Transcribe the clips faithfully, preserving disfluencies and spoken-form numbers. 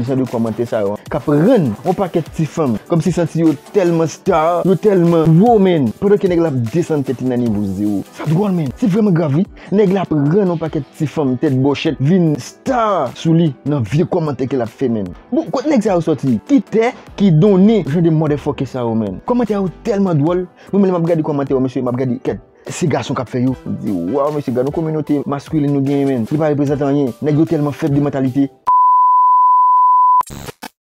Jan de kòmantè sa yo, k ap rann yon pakèt ti fanm kòmsi santi yo tèlman star, yo tèlman wo, menn. Pandan ke nèg la ap desann tèt li nan nivo zewo. Sa dwòl, menn. Se vrèman grav, wi. Nèg la ap rann yon pakèt ti fanm tèt bòchèt vin star sou li nan vye kòmantè ke l ap fè, menn. Bon, kot nèg sa yo sòti? Ki tè ki donnen jan de motherfucker sa yo, menn? Kòmantè yo tèlman dwòl. Mwen menm, lè m ap gade kòmantè yo, mesye, m ap gade, kèt, se gason k ap fè yo. M di, waw, mesye, gad yon kominote maskilin nou genyen, menn. Li pa reprezante anyen. Nèg yo tèlman fèb de mantalite.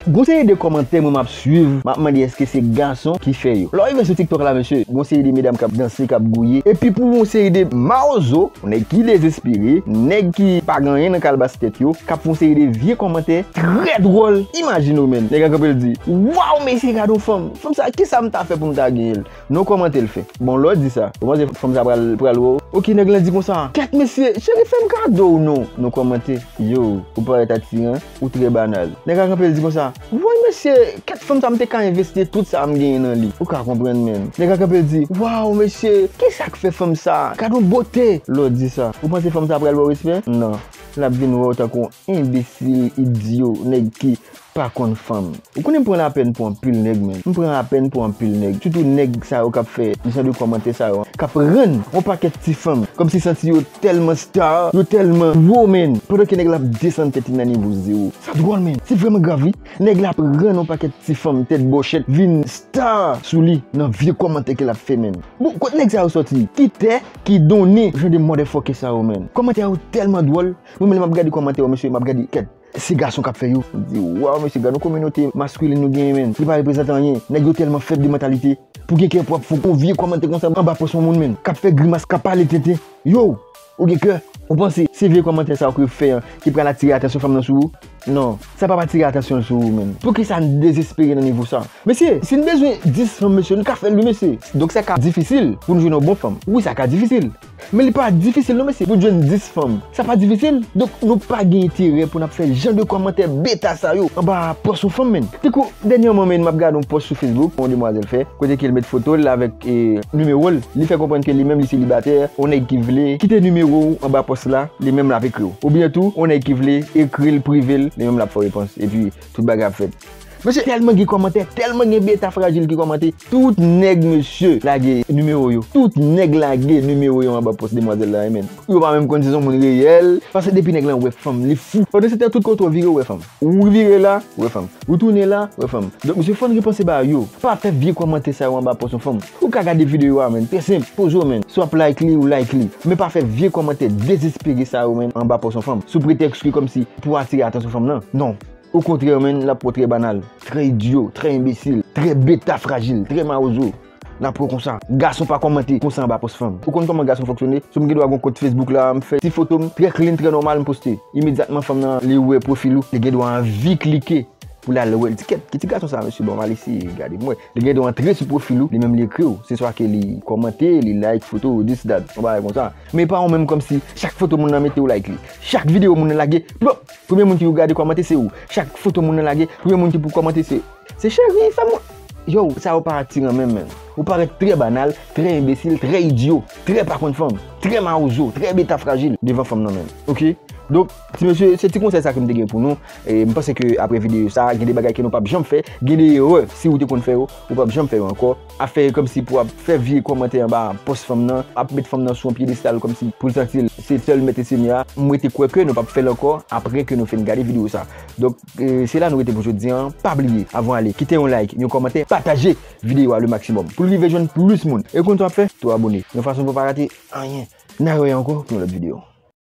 Gon seri de kòmantè mwen m ap swiv, m ap mande èske se gason ki fè yo. Lè w rive sou TikTok la, mesye, gon seri de medam k ap danse, k ap gouye. Epi pou yon seri de mawozo, nèg ki dezespere, nèg ki pa gen anyen nan kalbas tèt yo, k ap fè yon seri de vye kòmantè trè dwòl. Imajine w, menn. Nèg la kanpe l di, waw, mesye, gad yon fanm. Fanm sa, kisa m ta fè pou m ta genyen l? Non kòmantè l fè. Bon, lè w di sa, ou panse fanm sa pral, pral wè w? Oke, nèg lan di konsa, kèt mesye, cheri, fè m kado w non. Non kòmantè, yo, ou parèt atiran, ou trè banal. Nèg la kanpe l di konsa, woy mesye, kèt fanm sa m te ka envesti tout sa m genyen nan li. Ou ka konprann, menn. Nèg la kanpe l di, waw mesye, kisa k fè fanm sa? Gad yon bote. Lè w di sa, ou panse fanm sa pral ba w respè? Non. L ap vin wè w tankou yon enbesil, idyo, nèg ki pa konn fanm. Ou konnen m pran lapèn pou anpil nèg, menn. M pran lapèn pou anpil nèg. Sitou nèg sa yo k ap fè jan de kòmantè sa yo, k ap rann yon pakèt ti fanm kòmsi santi yo tèlman star, yo tèlman wo, menn. Pandan ke nèg la ap desann tèt li nan nivo zewo. Sa dwòl, menn. Se vrèman grav, wi. Nèg la ap rann yon pakèt ti fanm tèt bòchèt vin star sou li nan vye kòmantè ke l ap fè, menn. Bon, kot nèg sa yo sòti? Ki tè ki donnen jan de motherfucker sa yo, menn? Kòmantè yo tèlman dwòl. Mwen menm, lè m ap gade kòmantè yo, mesye, m ap gade, kèt, se gason k ap fè yo. M di, waw, mesye, gad yon kominote maskilin nou genyen, menn. Li pa reprezante anyen. Nèg yo tèlman fèb de mantalite. Pou gen kè pou ap fè yon vye kòmantè konsa anba pòs yon moun, menn, k ap fè grimas, k ap pale tenten. Yo, ou gen kè? Ou panse se vye kòmantè sa yo ke yo fè an ki pral atire atansyon fanm nan sou ou? Non, sa p ap atire atansyon l sou ou, menn. Poukisa n dezespere nan nivo sa? Mesye, si n bezwen dis fanm, mesye, n ka fè l, wi, mesye. Donk, sa ka difisil pou n jwenn yon bon fanm. Wi, sa ka difisil. Men li pa difisil non, mesye, pou jwenn dis fanm. Sa pa difisil. Donk, nou pa gen enterè pou n ap fè jan de kòmantè beta sa yo anba pòs yon fanm, menn. Tankou, dènyèman, menn, m ap gade yon pòs sou Facebook, yon demwazèl fè, kote ke l met foto l avèk, e, nimewo l. Li fè konprann ke li menm, li selibatè, yon nèg ki vle kite nimewo w anba pòs la, li menm l ap ekri w. Oubyen tou, yon nèg ki vle ekri l prive l, li menm l ap fè w repons. Epi, tout bagay ap fèt. Mesye, tèlman gen kòmantè, tèlman gen beta frajil ki kòmante. Tout nèg, mesye, lage nimewo yo. Tout nèg lage nimewo yo anba pòs demwazèl la, menn. Yo pa menm konn si se yon moun reyèl. Paske depi nèg lan wè fanm, li fou. Pandan se tan, tout kote w vire, w wè fanm. Ou vire la, w wè fanm. Ou tounen la, w wè fanm. Donk, mesye, fò n repanse bagay yo. Pa fè vye kòmantè sa yo anba pòs yon fanm. Ou ka gade videyo a, menn. Trè senp. Poze w, menn. Si w ap like li, ou like li. Men pa fè vye kòmantè dezespere sa yo, menn, anba pòs yon fanm. Sou pretèks ke kòmsi pou atire atansyon fanm nan. Non. Okontrè, menn, l ap pran w trè banal, trè idyo, trè enbesil, trè beta frajil, trè mawozo. L ap pran w konsa. Gason pa kòmante konsa anba pòs fanm. Ou konn kòman gason fonksyone? Si m gen dwa gon kont Facebook la, m fè ti foto m, trè clean, trè nòmal, m poste. Imedyatman, fanm nan, li wè pwofil ou, li gen dwa anvi klike pou l al wè. L di, kèt, ki ti gason sa, mesye? Bon, m al eseye gade m wè. Li gen dwa antre sou pwofil ou, li menm li ekri w. Se swa ke li kòmante, li like foto ou, this, that, yon bagay konsa. Men pa ou menm kòmsi chak foto moun nan mete ou like li. Chak videyo moun nan lage, plop! Premye moun ki pou gade kòmante se ou. Chak foto moun nan lage, premye moun ki pou kòmante se, se cheri, fè m wè. Yo, sa yo pa atiran menm, menm. Ou parèt trè banal, trè enbesil, trè idyo, trè pa konn fanm, trè mawozo, trè beta frajil devan fanm nan menm. Oke? Donk, ti mesye, se ti konsèy sa ke m te gen pou nou. E m panse ke apre videyo sa, gen de bagay ke nou p ap janm fè, gen de erè, si ou te konn fè yo, ou p ap janm fè yo ankò. Ap fè kòmsi pou ap fè vye kòmantè anba pòs fanm nan, ap met fanm nan sou yon pyedestal kòmsi pou l santi l se sèl mèt e senyè a. M rete kwè ke nou p ap fè l ankò apre ke nou fin gade videyo sa. Donk, e, se la nou rete pou jodi a. Pa bliye, avan ale, kite yon like, yon kòmantè, pataje videyo a le maksimòm pou l rive jwenn plis moun. E w konn sa w ap fè? Tou abone, yon fason pou w pa rate anyen. N a wè ankò pou yon lòt videyo.